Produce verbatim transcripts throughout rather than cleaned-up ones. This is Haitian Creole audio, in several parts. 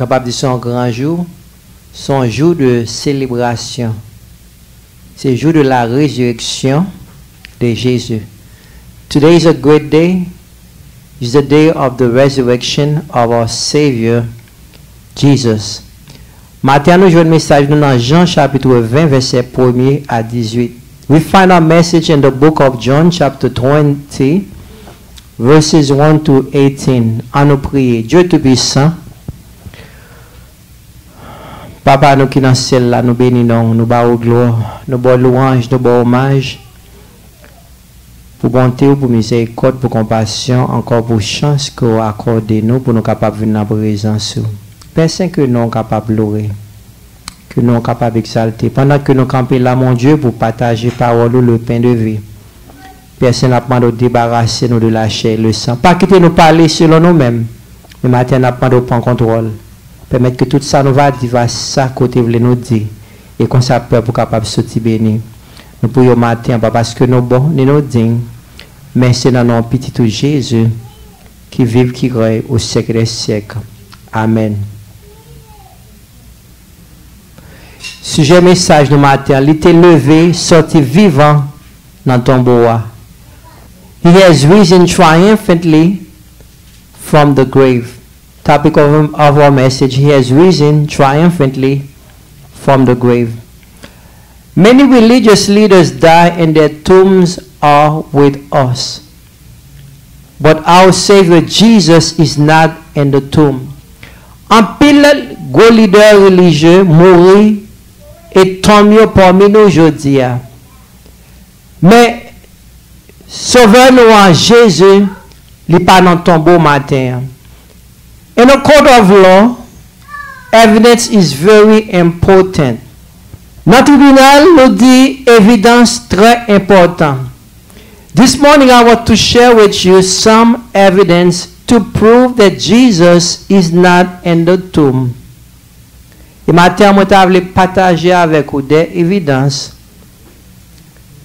Kapab di se yon gran jou, se yon jou de selebrasyon. Se jou de la résurrection de Jésus. Today is a great day. It's the day of the resurrection of our Savior Jesus. Maten an, nou jwenn mesaj nou nan Jan chapit ven, vèsè premye a dizuit. We find our message in the book of John chapter twenty, verses one to eighteen. Ann nou priye. Dye Toupisan, Papa nou ki nan syèl la, nou beni non w, nou ba w glwa, nou ba w lwanj, nou ba w omaj pou bonte w, pou mizèrikòd, pou konpasyon, ankò pou chans ke w akòde nou pou nou kapab vin nan prezans ou. Pè Sen, ke non w kapab loure, ke non w kapab egzalte. Pandan ke nou kanpe la, mon Dye, pou pataje pawòl ou, le pen de vi. Pè Sen, n ap mande w debarase nou de la chè e le san. Pa kite nou pale selon nou menm. Men maten, n ap mande w pran kontwòl. Pèmèt ke tout sa nou va di va sa ke w te vle nou di. E konsa pèp ou kapab soti beni. Nou priye w maten an, pa paske nou bon, ni nou diy, men se nan non Pitit ou Jezi, ki viv, ki rèy o syèk dè syèk. Amèn. Sijè mesaj nou maten an, li te leve sòti vivan nan tonbo a. He has risen triumphantly from the grave. Topic of, of our message, He has risen triumphantly from the grave. Many religious leaders die and their tombs are with us. But our Savior Jesus is not in the tomb. Anpil gwo lidè relijye mouri e tonm yo pami nou jodi a. Men, Sovè nou an, Jezi, li pa nan tonbo maten an. In a court of law, evidence is very important. Nan tribinal, nou di evidans trè enpòtan. This morning, I want to share with you some evidence to prove that Jesus is not in the tomb. E maten an, mwen ta vle pataje avèk ou de evidans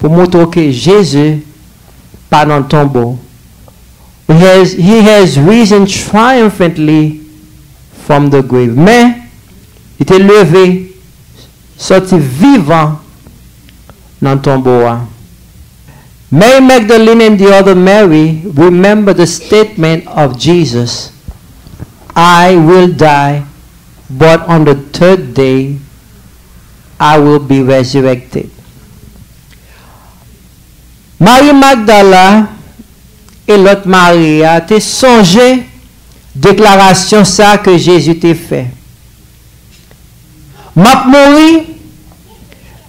pou montre w ke Jezi pa nan tonbo. He has, he has risen triumphantly from the grave. Men, li te leve sòti vivan nan tonbo a. Mary Magdalene and the other Mary remember the statement of Jesus, "I will die, but on the third day I will be resurrected." Mari Magdala e lòt Mari a te sonje deklarasyon sa ke Jezi te fè. "M ap mouri,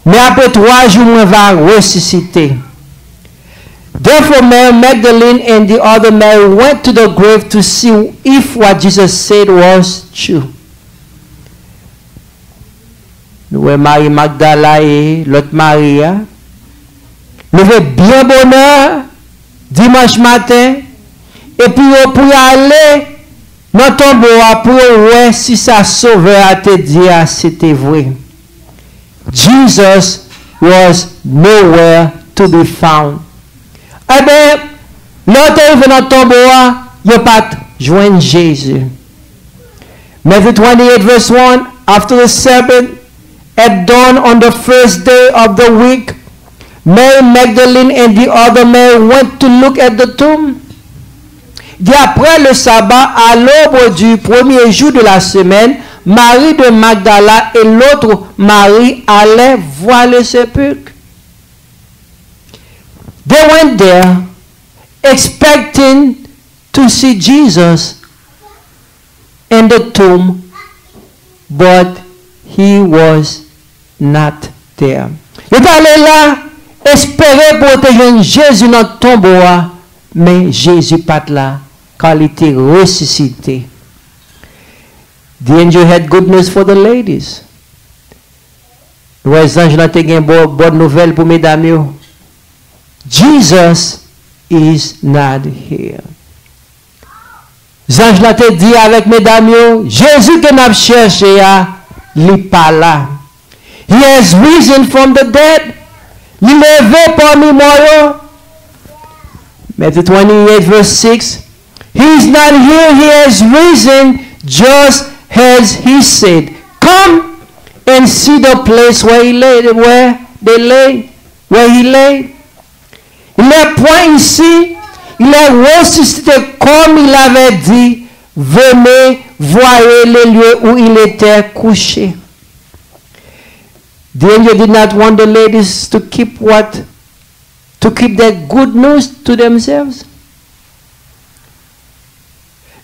men apre twa jou mwen va resisite." Therefore, Mary Magdalene and the other Mary went to the grave to see if what Jesus said was true. Nou wè Mari Magdala e lòt Mari a leve byen bonè dimanch maten, epi yo pou y ale nan tonbo a pou yo wè si sa Sovè a te di a se te vre. Jesus was nowhere to be found. Enben, lè yo te rive nan tonbo a, yo pa t jwenn Jezi. Matthew twenty-eight, verse one, after the Sabbath, at dawn on the first day of the week, Mary Magdalene and the other Mary went to look at the tomb. Di, après le sabbat, à l'aube du premier jour de la semaine, Marie de Magdala et l'autre Marie allaient voir le sépulcre. They went there expecting to see Jesus in the tomb, but he was not there. Yo t ale la, espere pou yo te jwenn Jezi nan tonbo a, men Jezi pa t la, ka li te resisite. The angel had good news for the ladies. Nou wè zanj lan te gen bò, bòn nouvèl pou medam yo. Jesus is not here. Zanj lan te di avèk medam yo, Jezi ke n ap chèche a, li pa la. He has risen from the dead. Li leve pami mò yo. Matthew twenty-eight, verse six. He is not here, he has risen just as he said, "Come and see the place where he lay, where they lay, where he lay." Il les prend ici, il les ressuscite comme il avait dit, "Venez, voyez le lieu où il était couché." The angel did not want the ladies to keep what? To keep the good news to themselves.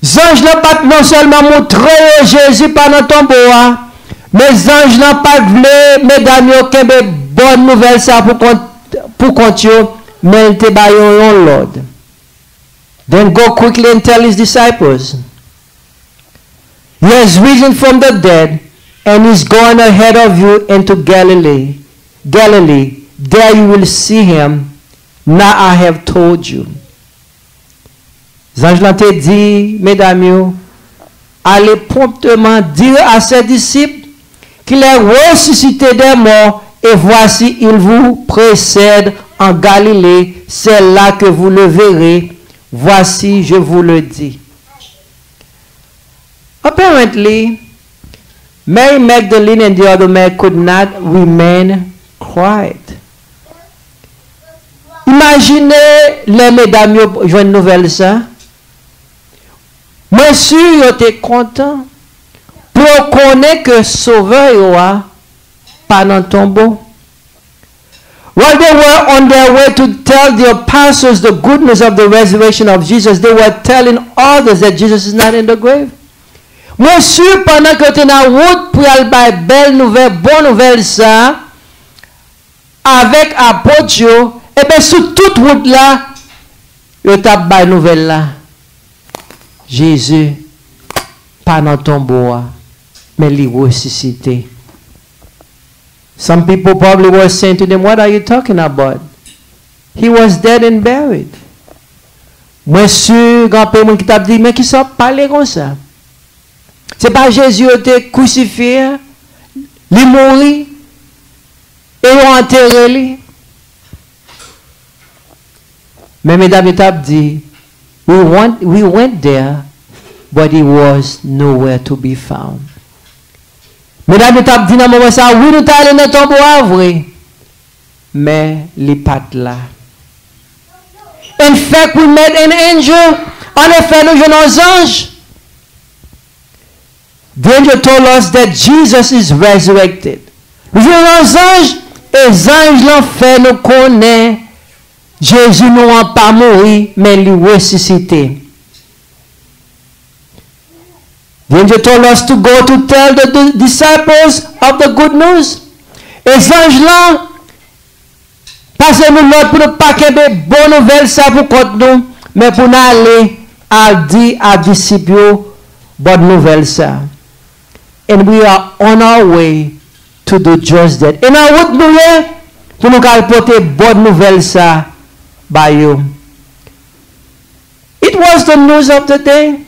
Zanj lan pa t non sèlman montre yo Jezi pa nan tonbo a, men zanj lan pa t vle medam yo kenbe bòn nouvèl sa pou kont, pou kont yo, men l te ba yo yon lòd. Then go quickly and tell his disciples, "He has risen from the dead and is going ahead of you into Galilee. Galilee, there you will see him. Now I have told you." Zanj lan te di medam yo, "Ale promptement dire à ses disciples qu'il est ressuscité des morts, et voici, il vous précède en Galilée, c'est là que vous le verrez. Voici, je vous le dis." Apparently, Mary Magdalene and the other Mary could not remain quiet. Imajine lè medam yo jwenn nouvèl sa. Mwen si yo te kontan pou yo konnen ke Sovè yo a pa nan tonbo. While they were on their way to tell the apostles the good news of the resurrection of Jesus, they were telling others that Jesus is not in the grave. Mwen si pandan ke yo te nan wout pou y al bay bèl nouvèl, bon nouvèl sa avèk apot yo, ebyen sou tout wout la, yo t ap bay nouvèl la. Jezi pa nan tonbo a, men li resisite. Some people probably were saying to them, "What are you talking about? He was dead and buried." Mwen si gen anpil moun ki t ap di, "Men kisa w ap pale konsa? Se pa Jezi yo te krisifye a? Li mouri e yo antere li." Men medam yo t ap di, "We went, we went there, but he was nowhere to be found." Medam yo t ap di nan moman sa, "Wi, nou t ale nan tonbo a vre, men li pa t la." "In fact, we met an angel." Anefè, nou jwenn yon zanj. The angel told us that Jesus is resurrected. Nou jwenn yon zanj, e zanj lan fè nou konnen Jezi nou an pa mouri, men li resisite. The angel told us to go to tell the di-, disciples of the good news. E zanj lan pase nou lòd pou nou pa kenbe bon nouvèl sa pou kont nou, men pou n ale al di a disip yo bon nouvèl sa. And we are on our way to do just that. E nan wout nou ye pou nou ka al pote bon nouvèl sa ba yo. It was the news of the day.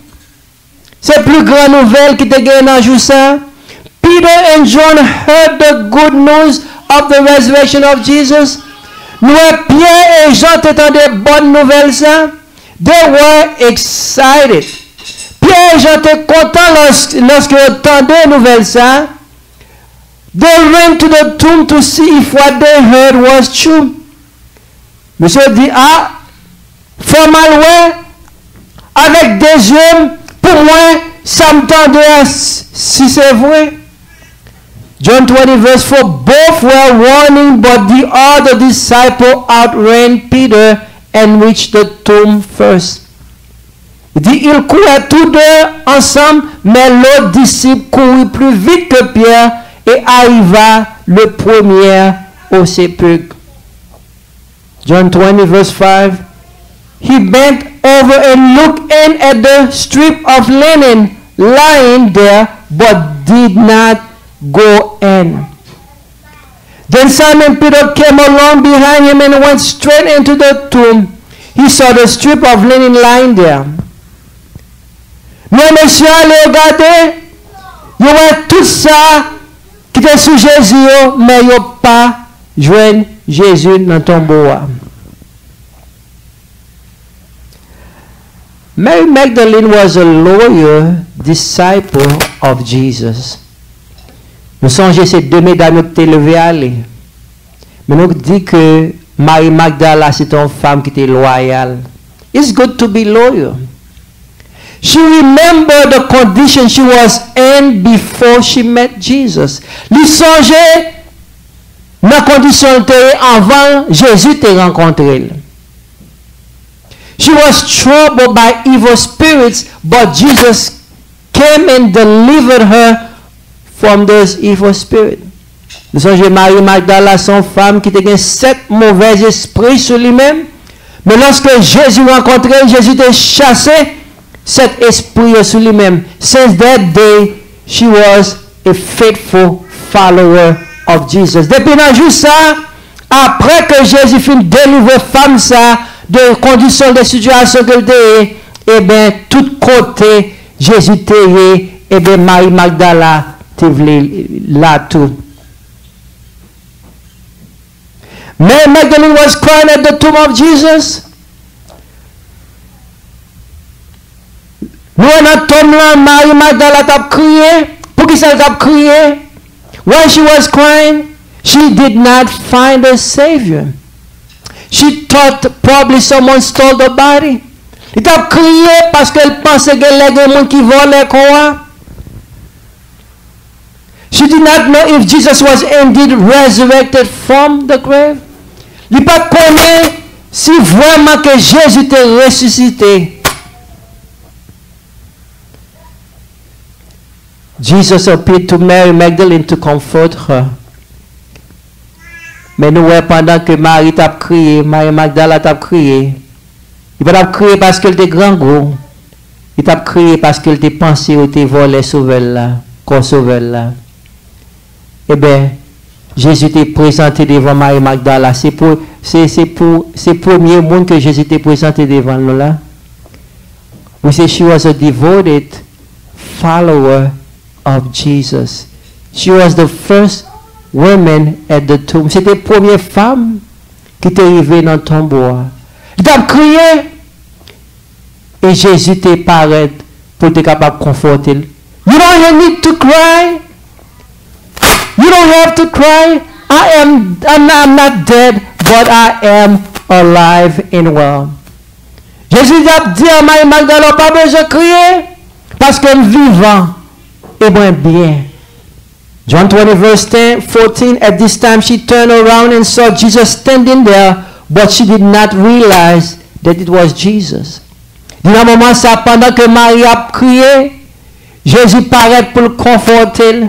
Se pli gran nouvèl ki te gen nan jou sa. Peter and John heard the good news of the resurrection of Jesus. Nou wè Pyè e Jan te tande bon nouvèl sa. They were excited. Pyè e Jan te kontan lòs-, lòske yo tande nouvèl sa. They ran to the tomb to see if what they heard was true. Mesye di, "A, fò m al wè avèk de zye m pou mwen sa m tande a, s-, si se vre." John twenty verse four, both were running, but the other disciple outran Peter and reached the tomb first. Li di, ils couraient tous deux ensemble, mais l'autre disciple courut plus vite que Pierre et arriva le premier au sépulcre. John twenty, verse five. He bent over and looked in at the strip of linen lying there, but did not go in. Then Simon Peter came along behind him and went straight into the tomb. He saw the strip of linen lying there. Men mesye ale yo gade, yo wè tout sa ki te sou Jezi yo, men yo pa jwenn Jezi nan tonbo a. Mary Magdalene was a loyal disciple of Jesus. Nou sonje se de medam yo ki te leve ale. Men nou di ke Mari Magdala se te yon fanm ki te lwayal. It's good to be loyal. She remembered the condition she was in before she met Jesus. Li sonje nan kondisyon l te ye anvan Jezi te rankontre l. She was troubled by evil spirits, but Jesus came and delivered her from those evil spirits. Nou sonje Mari Magdala se yon fanm ki te gen sèt movèz espri sou li menm, men lòske Jezi rankontre l, Jezi te chase sèt espri yo sou li menm. Since that day, she was a faithful follower of Jesus. Depi nan jou sa, apre ke Jezi fin delivre fanm sa de kondisyon, de sitiyasyon ke l te ye, ebyen, tout kote Jezi te ye, ebyen, Mari Magdala te vle la tou. Mary Magdalene was crying at the tomb of Jesus. Nou wè nan tonm lan, Mari Magdala t ap kriye. Poukisa l t ap kriye? Why she was crying? She did not find a savior. She thought probably someone stole the body. Li t ap kriye paske l panse gen lè gen moun ki vòlè kò a. She did not know if Jesus was indeed resurrected from the grave. Li pa t konnen si vrèman ke Jezi te resisite. Jesus appeared to Mary Magdalene to comfort her. Men nou wè pandan ke Mari t ap kriye, Mari Magdala t ap kriye, li pa t ap kriye paske l te grangou, li t ap kriye paske l te panse yo te vòlè Sovè l la, kò Sovè l la. Ebyen, Jezi te prezante devan Mari Magdala. Se pou, se, se pou, se premye moun ke Jezi te prezante devan nou la. We say she was a devoted follower of Jesus. She was the first woman at the tomb. Se te premye fanm ki te rive nan tonbo a. Li t ap kriye, e Jezi te parèt pou l te kapab konfòte l. You don't need to cry. You don't have to cry. I am, I'm not, I'm not dead, but I am alive and well. Jezi t ap di a Mari Magdala, pa bezwen kriye, paske m vivan e mwen byen. John twenty, verse ten, fourteen, at this time she turned around and saw Jesus standing there, but she did not realize that it was Jesus. Di nan moman sa, pandan ke Mari ap kriye, Jezi parèt pou l konfòte l.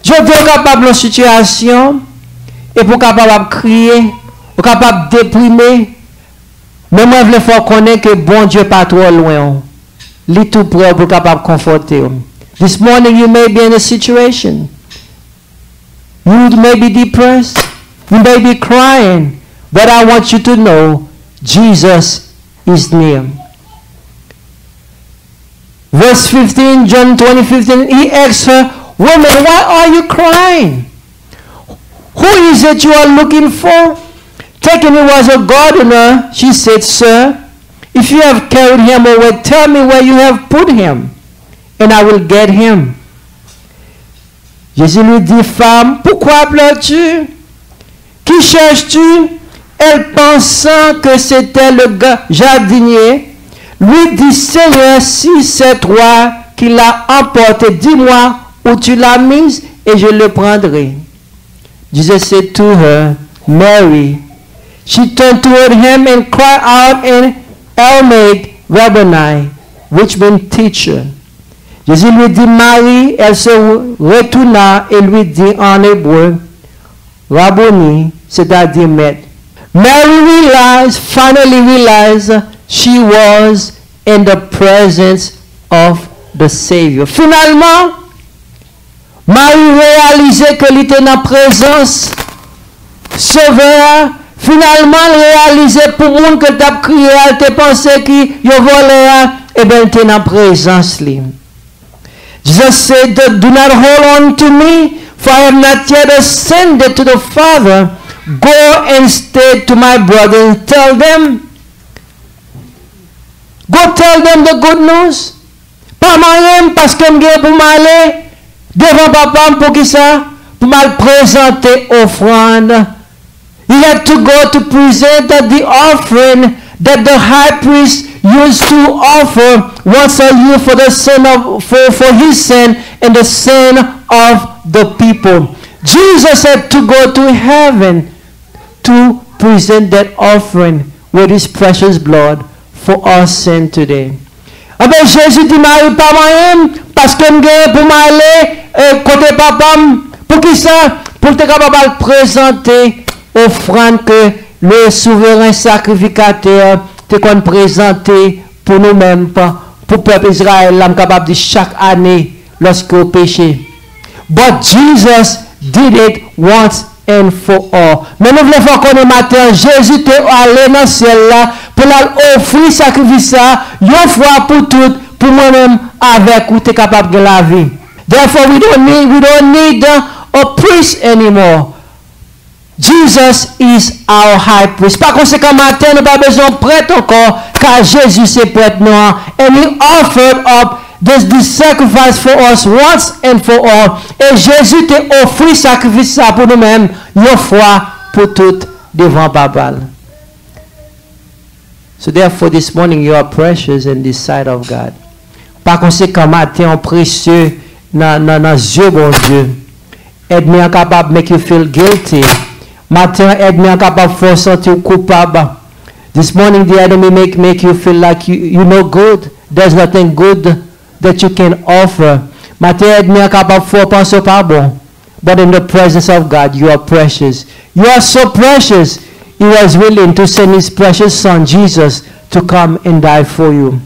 Jodi a, ou kapab nan sitiyasyon, epi ou kapab ap kriye, ou kapab deprime, men mwen vle fè w konnen ke Bondye pa twò lwen w. Li tou prè w pou l kapab konfòte w. This morning you may be in a situation. You may be depressed. You may be crying. But I want you to know Jesus is near. Verse fifteen, John twenty fifteen, he asked her, "Woman, why are you crying? Who is it you are looking for?" Thinking it was a gardener, she said, "Sir, if you have carried him away, tell me where you have put him, and I will get him." Jésus lui dit, "Femme, pourquoi pleures-tu? Qui cherches-tu?" Elle, pensant que c'était le ga-, jardinier, lui dit, "Seigneur, si c'est toi qui l'as emporté, dis-moi où tu l'as mis et je le prendrai." Jesus said to her, "Mary." She turned toward him and cried out in Aramaic, "Rabboni," which means teacher. Jésus lui dit, "Marie." Elle se retourna et lui dit en hébreu, "Rabboni," c'est-à-dire maître. Mary realized, finally realized, she was in the presence of the Savior. Finalman, Mari reyalize ke li te nan prezans Sovè a. Finalman, l reyalize pou moun ke l t ap kriye a, l te panse ki yo vòlè a, ebyen, l te nan prezans li. Jesus said, "Do not hold on to me, for I have not yet ascended to the Father. Go instead to my brother and tell them, go tell them the good news." pa manyen m, paske m gen pou m ale devan papa m. Poukisa? Pou m al prezante ofrann. He had to go to present the offering that the high priest used to offer once a year for the sin of for, for his sin and the sin of the people. Jesus had to go to heaven to present that offering with his precious blood for our sin today. Anben, Jezi di Mari, pa manyen m, paske m gen pou m ale e, kote papa m. Poukisa? Pou l te kapab al prezante ofrann ke le souveren sakrifikatè te konn prezante pou nou menm, pou pèp Izrayèl la, m kapab di chak ane lòske yo peche. But Jesus did it once and for all. Men nou vle fè w konnen maten an, Jezi te ale nan syèl la pou l al ofri sakrifis sa a yon fwa pou tout pou mwen menm avèk ou te kapab gen lavi. Therefore, we don't need, we don't need a priest anymore. Jesus is our high priest. Pa konsekan, maten nou pa bezwen prèt ankò, ka Jezi se prèt nou an. And he offered up this, this sacrifice for us once and for all. E Jezi te ofri sakrifis sa pou nou menm, yon fwa pou tout devan Papa l. So therefore this morning you are precious in the sight of God. Pa konsekan, maten an presye nan, nan, nan zye Bondye. Ènmi an kapab make you feel guilty. Maten an, ènmi an kapab fè w santi w koupab. This morning the enemy make, make you feel like you, you no good. There's nothing good that you can offer. Maten an, ènmi an kapab fè w panse w pa bon. But in the presence of God, you are precious. You are so precious, he was willing to send his precious son Jesus to come and die for you.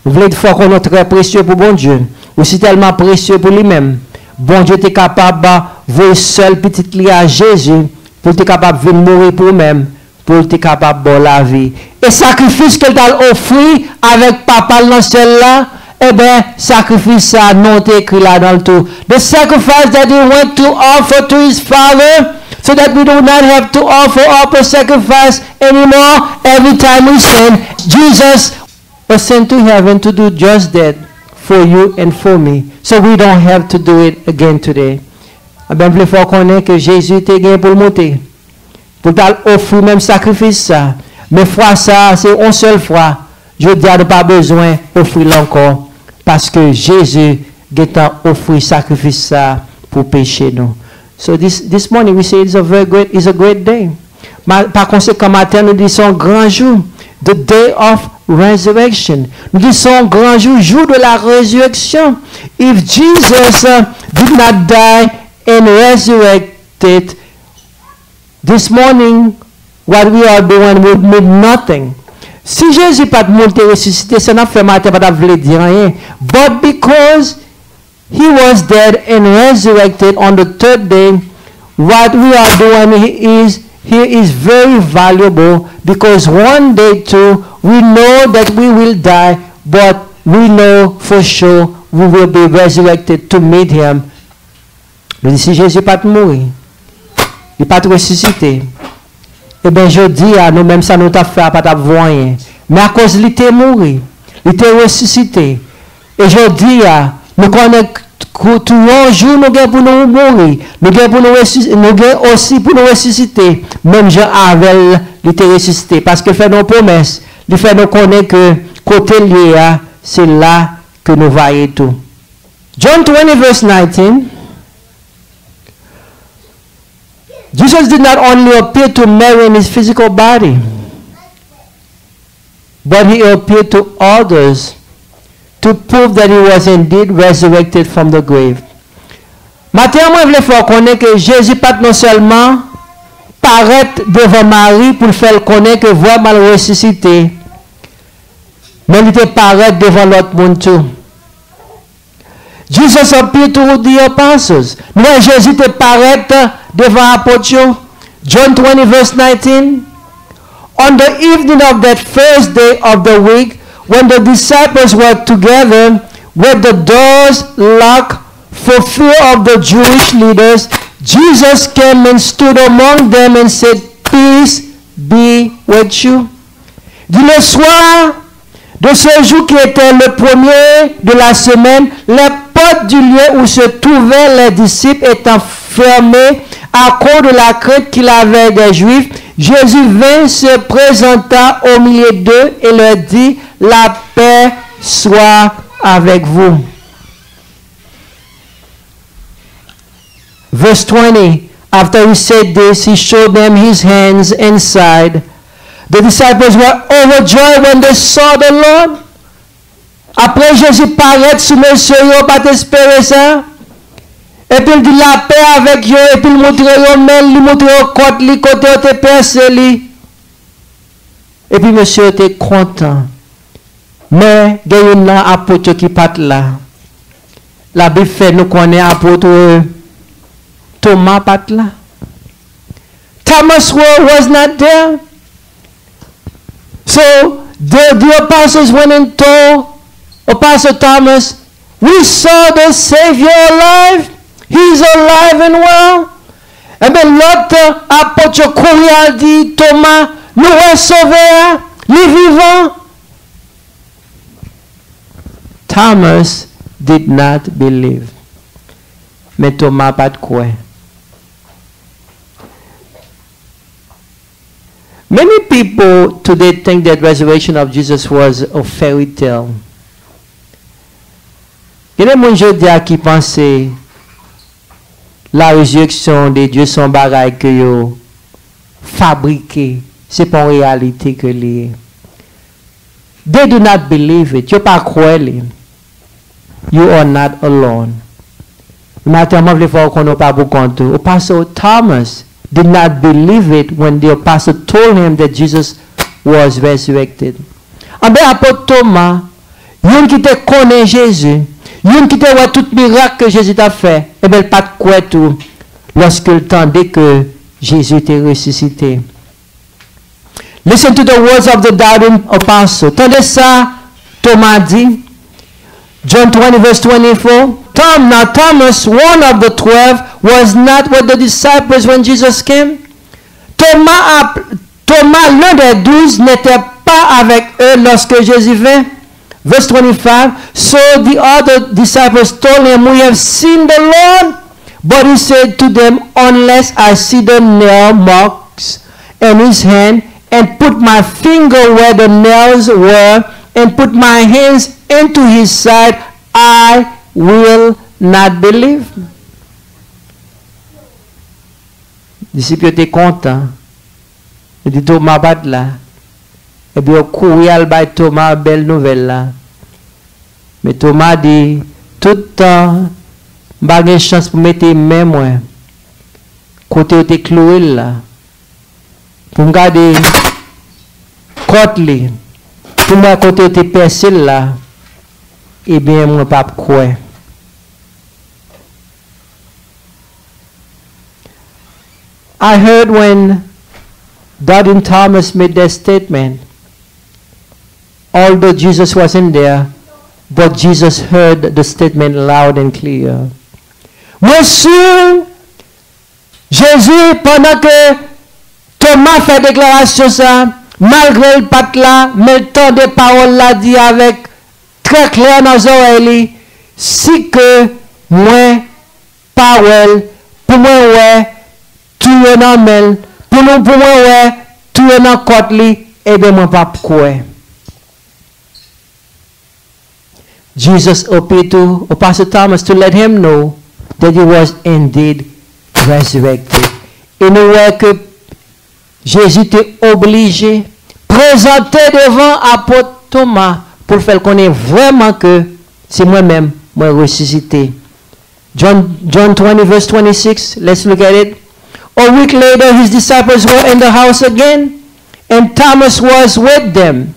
Vle di fò konnen w trè presye pou Bondye. Ou si tèlman presye pou li menm. Bondye te kapab voye sèl pitit li a Jezi pou l te kapab vin mouri pou ou menm, pou l te kapab ba w lavi. E sakrifis ke l t al ofri avèk Papa l nan syèl la, enben, sakrifis sa a, non te ekri ladan l tou. The sacrifice that he went to offer to his Father, so that we do not have to offer up a sacrifice anymore every time we sin. Jesus ascend to heaven to do just that for you and for me. So we don't have to do it again today. Enben, m vle fè w konnen ke Jezi te gen pou l moute, pou l t al ofri menm sakrifis sa. Men fwa sa a, se yon sèl fwa. Jodi a, nou pa bezwen ofri l ankò, paske Jezi gentan ofri sakrifis sa pou peche nou. So this, this morning we say it's a very great, it's a great day. Ma, pa konsekan, maten nou di se yon gran jou. The day of resurrection. Nou di se yon gran jou, jour de la résurrection. If Jesus uh, did not die and resurrected, this morning, what we are doing would mean nothing. Si Jezi pa t mouri, te resisite, sa n ap fè maten pa t ap vle di anyen. But because he was dead and resurrected on the third day, what we are doing is here is very valuable, because one day too, we know that we will die, but we know for sure we will be resurrected to meet him. Nou di, si Jezi pa t mouri, li pa t resisite, ebyen, jodi a, nou menm, sa nou t ap fè a pa t ap vo anyen. Men akoz li te mouri, li te resisite, e jodi a, nou konnen k-, tou yon jou nou gen pou nou mouri, nou gen pou nou resi-, nou gen osi pou nou resisite, menm jan avè l, li te resisite. Paske l fè nou pwomès, li fè nou konnen ke kote l ye a, se la ke nou va ye tou. John twenty, verse nineteen. Jesus did not only appear to Mary in his physical body, but he appeared to others to prove that he was indeed resurrected from the grave. Maten an, mwen vle fè w konnen ke Jezi pa t non sèlman parèt devan Mari pou l fè l konnen ke vrèman l resisite, men li te parèt devan lòt moun tou. Jesus appeared to the apostles. Nou wè Jezi te parèt devan apot yo. John twenty, verse nineteen. On the evening of that first day of the week, when the disciples were together with the doors locked for fear of the Jewish leaders, Jesus came and stood among them and said, "Peace be with you." Di le swa, De ce jour qui était le premier de la semaine, les portes du lieu où se trouvaient les disciples étant fermées à cause de la crainte qu'il avait des Juifs, Jésus vint, se présenta au milieu d'eux et leur dit, la paix soit avec vous. Verse twenty. After he said this, he showed them his hands and side. The disciples were overjoyed when they saw the Lord. Apre Jezi parèt sou mesye yo, yo pa t espere sa. Epi l di lapè avèk yo, epi l montre yo men l, li montre yo kòt li, kote yo te pèse li. Epi mesye yo te kontan. Men gen youn nan apot yo ki pa t la. Labib fè nou konnen apot Toma pa t la. Thomas wa- was not there. So the, the apostles went and told Apostle Thomas, we saw the Savior alive. He's alive and well. Enben, lòt apot yo kouri al di Toma, nou wè Sovè a, li vivan. Thomas did not believe. Men Toma pa t kwè. Many people today think that resurrection of Jesus was a fairy tale. Gen de moun jodi a ki panse la résurrection de Dieu se yon bagay ke yo fabrike, se pa yon reyalite ke li ye. They do not believe it. Yo pa kwè li. You are not alone. Maten, mwen vle fè w konnen w pa pou kont ou. Apostle Thomas did not believe it when the apostle told him that Jesus was resurrected. Anben apot Toma, youn ki te konnen Jezi, youn ki te wè tout mirak ke Jezi t ap fè, enben l pa t kwè tou lòske l tande ke Jezi te resisite. Listen to the words of the doubting apostle. Tande sa Toma di. John twenty verse twenty-four. Tom, now Thomas, one of the twelve, was not with the disciples when Jesus came. Thomas, a- Thomas, l'un des douze, n'était pas avec eux lorsque Jésus vint. Verse twenty-five. So the other disciples told him, we have seen the Lord. But he said to them, unless I see the nail marks in his hand, and put my finger where the nails were, and put my hands into his side, I will not believe. Disip yo te kontan. Yo di Toma pa t la. Epi yo kouri al bay Toma bèl nouvèl la. Men Toma di, tout tan m pa gen chans pou mete men mwen kote yo te kloure l la, pou m gade kòt li, pou m wè kote yo te pèse l la, ebyen, mwen p ap kwè. I heard when Doubting Thomas made that statement, although Jesus wasn't there, but Jesus heard the statement loud and clear. Mwen si Jezi, pandan ke Toma fè deklarasyon sa, malgre l pa t la, men l tande pawòl la di avèk trè klè nan zòrèy li, si ke mwen pa wè l, pou mwen wè tou yo nan men l, pou nou, pou mwen wè tou yo nan kòt li, ebyen mwen p ap kwè. Jesus appealed to Apostle Thomas to let him know that he was indeed resurrected. E nou wè ke Jezi te oblije prezante devan apot Toma pou l fè l konnen vrèman ke se mwen menm, mwen resisite. John, John twenty, verse twenty-six, let's look at it. A week later, his disciples were in the house again, and Thomas was with them.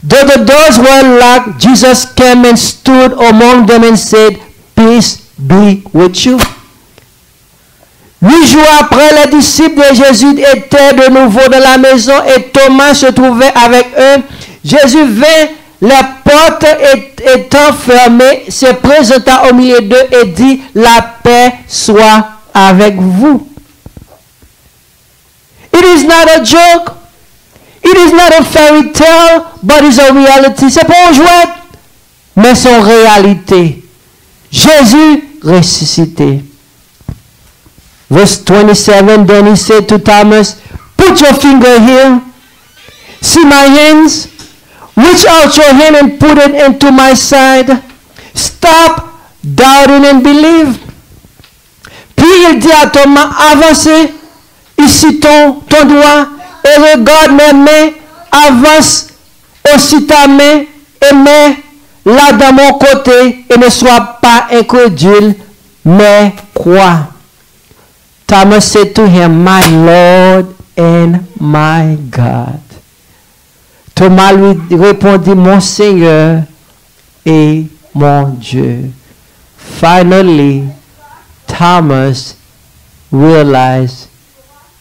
Though the doors were locked, Jesus came and stood among them and said, peace be with you. Huit jours après, les disciples de Jésus étaient de nouveau dans la maison et Thomas se trouvait avec eux. Jésus vint, les portes et- étant fermées, se présenta au milieu d'eux et dit, la paix soit avec vous. It is not a joke. It is not a fairy tale, but it's a reality. Se pa yon jwèt, men se yon reyalite. Jezi resisite. Verse twenty-seven, then he said to Thomas, "Put your finger here. See my hands? Reach out your hand and put it into my side. Stop doubting and believe." Puis il dit à Thomas, "Avance ici ton, ton doigt et regarde mes mains. Avance aussi ta main et mets-la dans mon côté et ne sois pas incrédule, mais crois." Thomas said to him, "My Lord and my God." Thomas lui répondit, "Mon Seigneur et mon Dieu." Finally, Thomas realized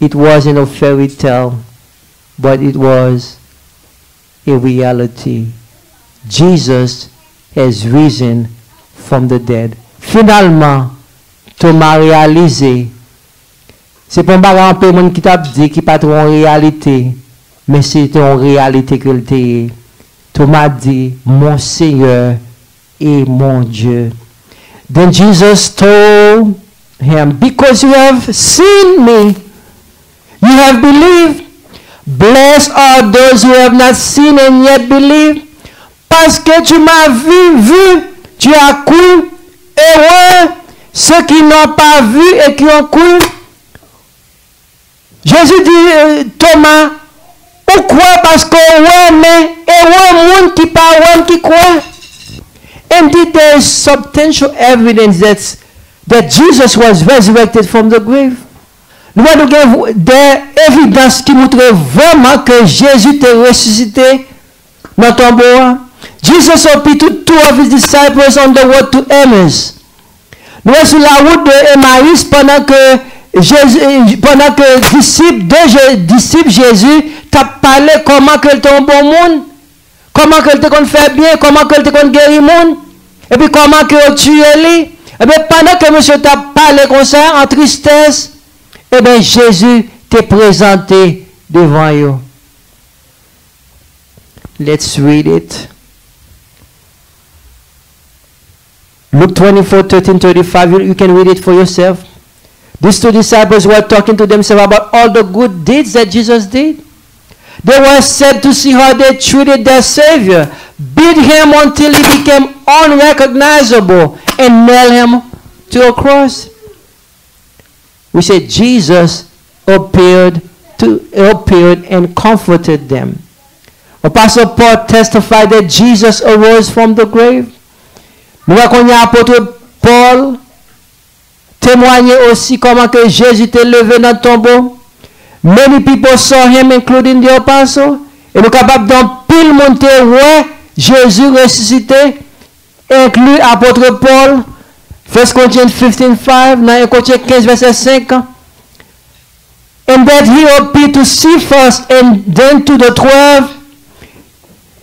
it wasn't a fairy tale, but it was a reality. Jesus has risen from the dead. Finalman, Toma reyalize se pa yon bagay anpil moun ki t ap di ki pa t yon reyalite, men se te yon reyalite ke l te ye. Toma di, "Mon Seigneur et mon Dieu." Then Jesus told him, "Because you have seen me, you have believed. Blessed are those who have not seen and yet believe." Parce que tu m'as vu, vu, tu as cru. Heureux ceux qui n'ont pas vu et qui ont cru. Jezi di, euh, Toma, "Ou kwè paske w wè, men ere moun ki pa wè m ki kwè." Indeed, there is substantial evidence that, that Jesus was resurrected from the grave. Nou wè, nou gen de evidans ki montre vrèman ke Jezi te resisite nan tonbo a. Jesus appeared to two of his disciples on the road to Emmaus. Nou wè sou lawout de Emmaüs, pandan ke Jezi, pandan ke disip de Je- disip Jezi t ap pale kòman ke l te yon bon moun, kòman ke l te konn fè byen, kòman ke l te konn geri moun, epi kòman ke yo tiye li. Ebyen, pandan ke mesye t ap pale konsa, an tristès, ebyen, Jezi te prezante devan yo. Let's read it. Luke twenty-four, thirteen, thirty-five, you, you can read it for yourself. These two disciples were talking to themselves about all the good deeds that Jesus did. They were sad to see how they treated their Savior, beat him until he became unrecognizable, and nail him to a cross. We say Jesus appeared to appeared and comforted them. Apostle Paul testified that Jesus arose from the grave. Nou wè kounye a apot Pòl temwaye osi kòman ke Jezi te leve nan tonbo. Many people saw him, including the apostle. E nou kapab di anpil moun te wè Jezi resisite, enkli apot Pòl, First Corinthians fifteen five, nan en Korentyen kenz vèsè senk, "And that he appeared to Cephas and then to the twelve,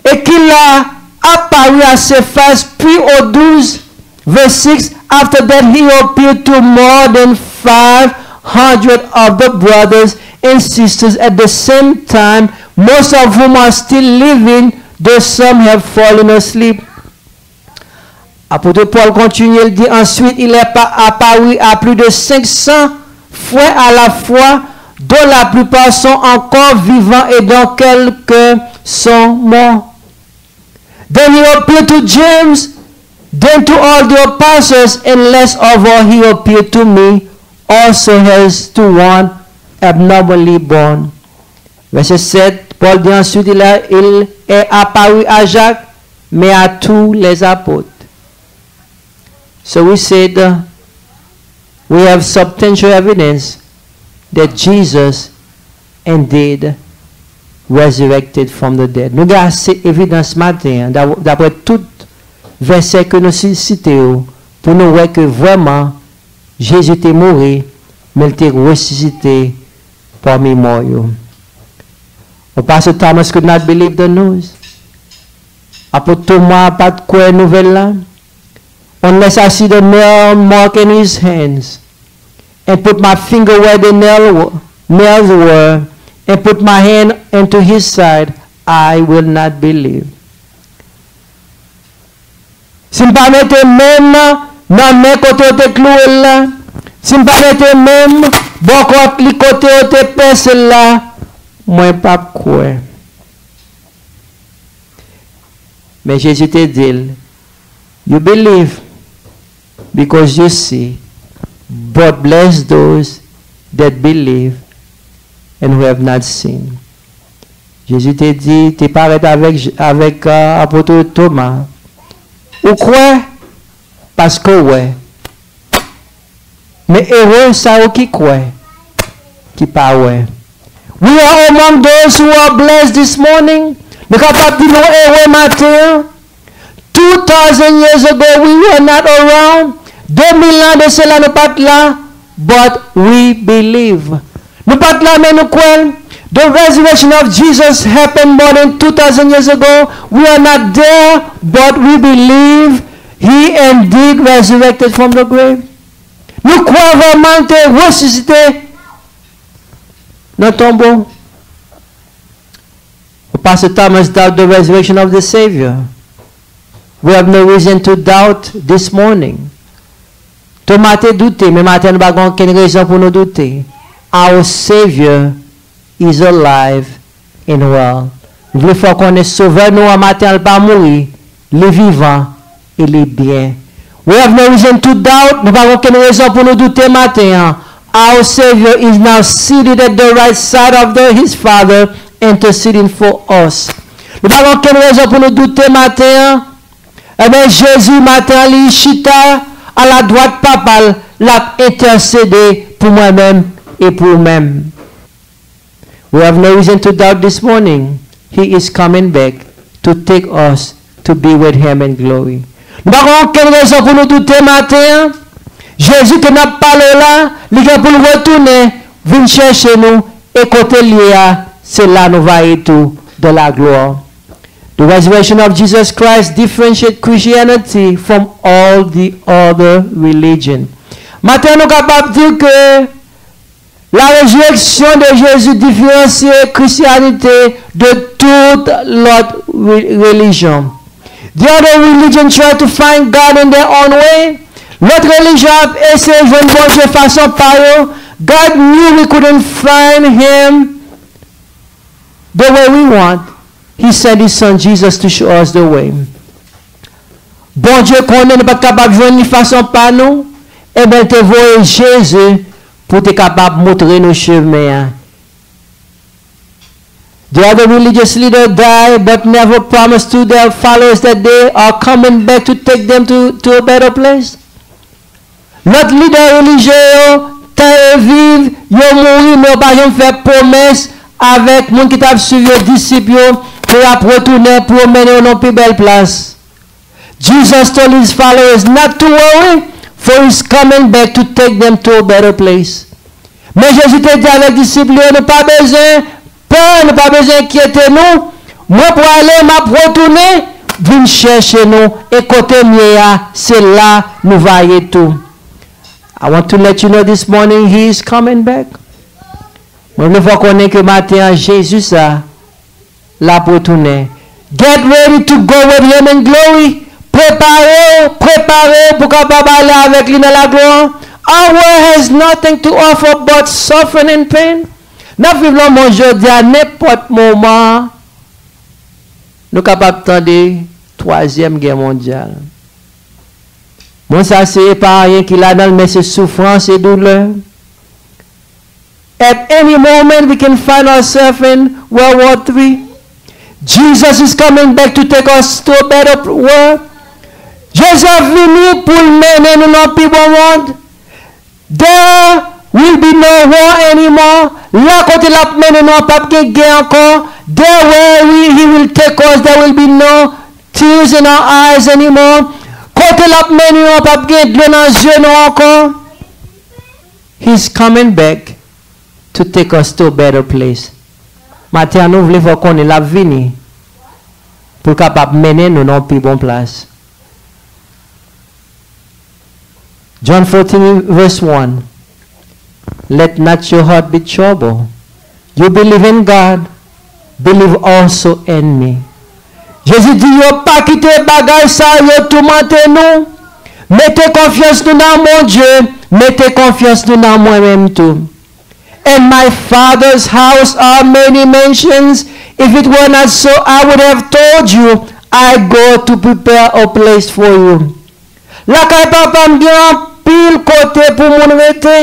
et qu'il a apparu à Cephas, puis aux douze." Verse six, "After that he appeared to more than five hundred of the brothers and sisters at the same time, most of whom are still living, though some have fallen asleep." Apôtre Paul continue, il dit, "Ensuite, il est pa- apparu à plus de cinq cents frères à la fois, dont la plupart sont encore vivants et dont quelques sont morts." Then he appeared to James, then to all the apostles, and last of all, he appeared to me also as to one abnormally born. Verset sept, Paul dit ensuite, il, a- il est apparu à Jacques, mais à tous les apôtres. So we said, uh, we have substantial evidence that Jesus indeed resurrected from the dead. Nou gen ase evidans maten an, da- dapre tout vèsè ke nou si- site yo, pou nou wè ke vrèman Jezi te mouri, men l te resisite pami mò yo. Apostle Thomas could not believe the news. Apot Toma pa t kwè nouvèl la. "Unless I see the nail mark in his hands, and put my finger where the nail wa- nails were, and put my hand into his side, I will not believe. Si m pa mete men m nan men kote yo te kloure l la, si m pa mete men m bò kòt li kote yo te pèse l la, mwen p ap kwè. Men Jezi te di l, "You believe because you see, but blessed those that believe and who have not seen." Jezi te di, te parèt avèk, avèk uh, apot Toma, "Ou kwè paske w wè." Men ere sa yo ki kwè, ki pa wè. We are among those who are blessed this morning. Nou kapab di nou ere maten an. Two thousand years ago, we were not around. De mil an de sela nou pa t la, but we believe. Nou pa t la, men nou kwè. The resurrection of Jesus happened more than two thousand years ago. We are not there, but we believe he indeed resurrected from the grave. Nou kwè vrèman l te resisite nan tonbo. Pastor Thomas doubt the resurrection of the Savior. We have no reason to doubt this morning. Toma te doute, men maten nou pa gen okenn rezon pou nou doute. Our Savior is alive and well. Nou vle fè w konnen Sovè nou an maten an, l pa mouri, li vivan e li byen. We have no reason to doubt, nou pa gen okenn rezon pou nou doute maten an. Our Savior is now seated at the right side of the, his Father, interceding for us. Nou pa gen okenn rezon pou nou doute maten an. Ebyen, Jezi, maten an, li chita aladwat Papa l, l ap entèsede pou mwen menm e pou ou menm. We have no reason to doubt this morning. He is coming back to take us to be with him in glory. Nou pa gen okenn rezon pou nou doute maten an. Jezi ke n ap pale w la, li gen pou l retounen, vin chèche nou, e kote l ye a, se la nou va ye tou, dans la gloire. The resurrection of Jesus Christ differentiate Christianity from all the other religion. Maten an, nou kapab di ke la résurrection de Jésus différencie Christianité de toute l'autre re- religion. The other religion try to find God in their own way. Lòt relijyon ap eseye jwenn Bondye fason pa yo. God knew we couldn't find him the way we want. He sent his son Jesus to show us the way. Bondye konnen nou pa t kapab jwenn li fason pa nou, ebyen l te voye Jezi pou te kapab montre nou chemen an. The other religious leader die but never promise to their followers that they are coming back to take them to, to a better place. Lòt lidè relijye yo, tan yo viv, yo mouri, men yo pa janm fè pwomès avèk moun ki t ap swiv yo, disip yo, ke y ap retounen pou yo mennen yo nan pi bèl plas. Jesus told his followers not to worry, for he's coming back to take them to a better place. Men Jezi te di avèk disip li yo, nou pa bezwen pè, nou pa bezwen enkyete nou. Mwen prale, m ap retounen, vin chèche nou. E kote m ye a, se la nou va ye tou. I want to let you know this morning, he is coming back. Mwen vle fè w konnen ke maten an, Jezi sa, l ap retounen. Get ready to go with him in glory. Prepare w, prepare w pou kapab ale avèk li nan laglwa. Our world has nothing to offer but suffering and pain. N ap viv nan monn jodi a, nenpòt moman, nou kapab tande twazyèm gè mondyal. Monn sa se pa anyen ki ladan l, men se soufrans e doulè. At any moment, we can find ourselves in World War three. Jesus is coming back to take us to a better world. Jezi ap vini pou l mennen nou nan pi bon mond. There will be no war anymore. La kote l ap mennen nou an, p ap gen gè ankò. There where we, he will take us, there will be no tears in our eyes anymore. Kote l ap mennen nou an, p ap gen dlo nan zye nou ankò. He's coming back to take us to a better place. Maten an, nou vle fè w konnen l ap vini pou l kapab mennen nou nan pi bon plas. John fourteen, verse one. Let not your heart be troubled. You believe in God, believe also in me. Jezi di yo, pa kite bagay sa yo toumante nou. Mete konfyans nou nan Bondye, mete konfyans nou nan mwen menm tou. In my Father's house are many mansions. If it were not so, I would have told you, I go to prepare a place for you. Lakay papa m gen anpil kote pou moun rete.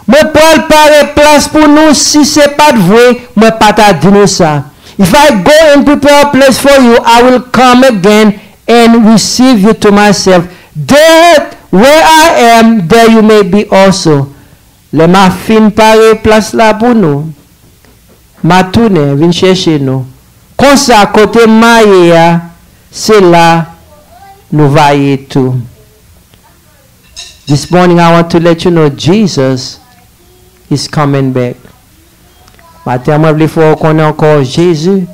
Mwen pral pare plas pou nou. Si se pa t vre, mwen pa ta di nou sa. If I go and prepare a place for you, I will come again and receive you to myself, that where I am, there you may be also. Lè m a fin pare plas la pou nou, m a tounen vin chèche nou. Konsa, kote m a ye a, se la nou va ye tou. This morning, I want to let you know Jesus is coming back. Maten an, mwen vle fè w konnen ankò, Jezi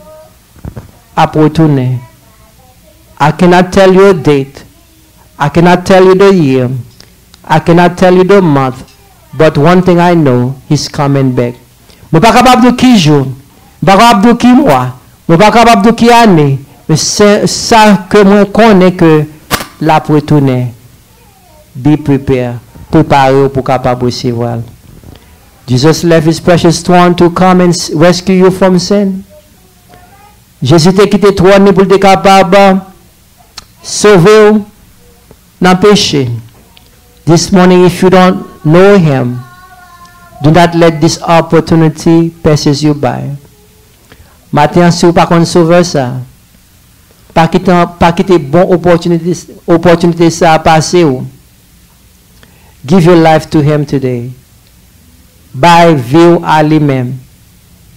ap retounen. I cannot tell you a date. I cannot tell you the year. I cannot tell you the month. But one thing I know, he's coming back. Mwen pa kapab di w ki jou, mwen pa kapab di w ki mwa, mwen pa kapab di w ki ane, men se sa ke mwen konnen ke l ap retounen. Be prepared. Prepare w pou w kapab resevwa l. Jesus left his precious throne to come and s- rescue you from sin. Jezi te kite twòn li pou l te kapab sove w nan peche. This morning, if you don't know him, do not let this opportunity passes you by. Maten an, si w pa konn Sovè sa, pa kite, pa kite bon opòtinite, opòtinite sa a pase w. Give your life to him today. Bay vi w a li menm.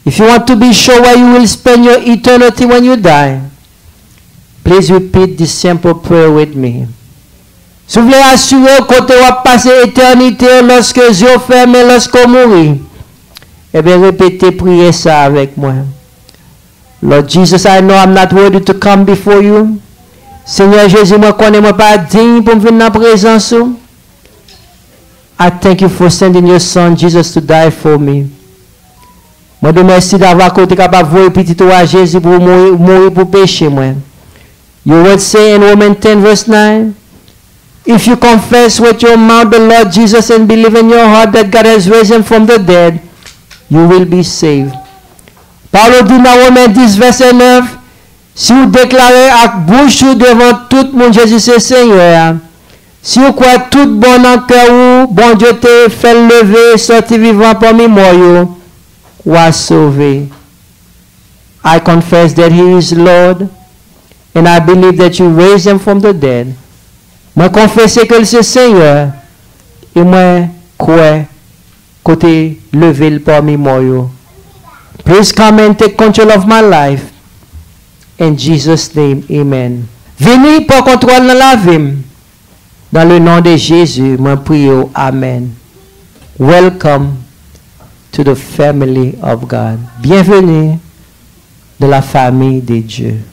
If you want to be sure where you will spend your eternity when you die, please repeat this simple prayer with me. Si w vle asire w kote w ap pase etènite w lòske zye w fèmen, lòske w mouri, ebyen, repete priyè sa avèk mwen. Lord Jesus, I know I'm not worthy to come before you. Senyè Jezi, mwen konnen mwen pa diy pou m vin nan prezans ou. I thank you for sending your son Jesus to die for me. Mwen di w mèsi davwa ke w te kapab voye pitit ou a Jezi pou mouri, mouri pou peche mwen. Your word say in Romans ten verse nine, if you confess with your mouth the Lord Jesus and believe in your heart that God has raised him from the dead, you will be saved. Pawòl ou di nan Women dis vèsè nèf, si w deklare ak bouch ou devan tout moun Jezi se Senyè a, si w kwè tout bon nan kè ou Bondye te fè l leve sòti vivan pami mò yo, w a sove. I confess that he is Lord and I believe that you raised him from the dead. Mwen konfese ke l se Senyè e mwen kwè ke w te leve l pami mò yo. Please come and take control of my life. In Jesus' name, amen. Vini pran kontwòl nan lavi m. Dans le nom de Jésus, mwen priye w. Amen. Welcome to the family of God. Bienvenue dans la famille de Dieu.